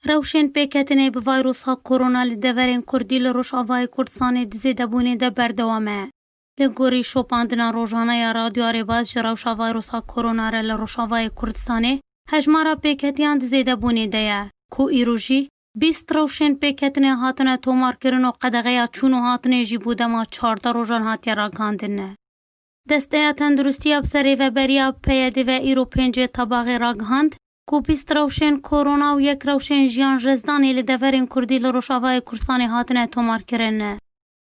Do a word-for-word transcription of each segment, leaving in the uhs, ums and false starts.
Rewşên pêketinê bi vayrosa korona li deverên Kurdî li Rojavayê Kurdistanê di zêdebûnê de berdewam e. Li gorî şopandina rojane ya Radyoya Rêbaz ji rewşa vayrosa korona re li Rojavayê Kurdistanê, hejmara pêketiyan di zêdebûnê de ye, ku îro jî bîst rewşên pêketinê hatine tomarkirin û qedexeya çûn û hatinê jî bo dema çardeh rojan hatiye ragihandin. Desteya Tenduristiya bi ser rêveberiya P Y D ve îro pêncê tebaxê ragihand, ku bîst rewşên korona û yek rewşên jiyan jezdanê li deverên Kurdî li Rojavayê Kurdistanê hatine tomarkirin.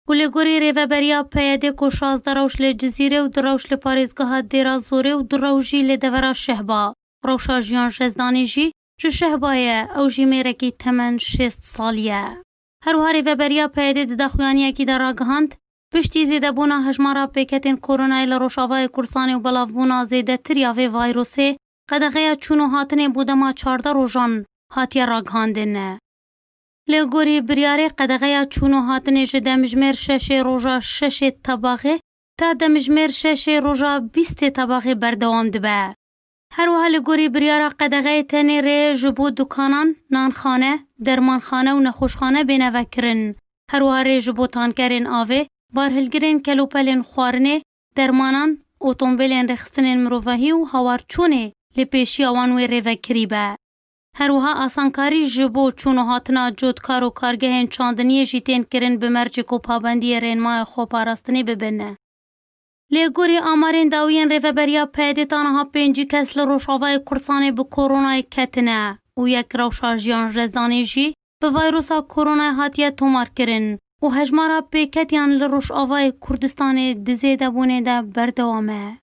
Û li gorî rêveberiya P Y D ku şazdeh rewş li Cizîrê û du rewş li parêzgeha Dêra Zorê û du rewş jî li devera Şehba. Rewşa jiyan jezdanê jî ji Şehba ye, ew jî mêrekî temen şêst salî ye. Her wiha rêveberiya P Y D di daxuyaniyekî de ragihand, piştî zêdebûna hejmara pêketên koronayê li Rojavayê Kurdistanê û belavbûna zêdetir ya vê vayrosê, qedexeya çûn û hatinê bo dema çardeh rojan hatiye ragihandin. Li gorî biryarê qedexeya çûn û hatinê ji demjimêr şeşê roja şeşê tebaxê ta demjimêr şeşê roja bîstê tebaxê berdewam dibe. Her wiha li gorî biryara qedexeyê tenê rê ji bo dukanan, nanxane, dermanxane û nexweşxane bêne vekirin. Her wiha rê ji bo tankerên avê, barhilgirên kelopelên xwarinê, dermanan, otombêlên rêxistinên mirovahî û hawarçûnê li pêşiya wan wê rêvekirî be. Her wiha asankarî ji bo çûn û hatina cotkar û kargehên çandiniyê jî tên kirin bi mercê ku pabendiyê rênmaya xweparastinê bibin. Lê gorî amarên dawiyên rêveberiya P Y D ta niha pêncî kes li Rojavayê Kurdistanê bi koronayê ketine û yek rewşa jiyan jezdanê jî bi vayrosa koronayê hatiye tomarkirin û hejmara pêketiyan li Rojavayê Kurdistanê di zêdebûnê de berdewam e.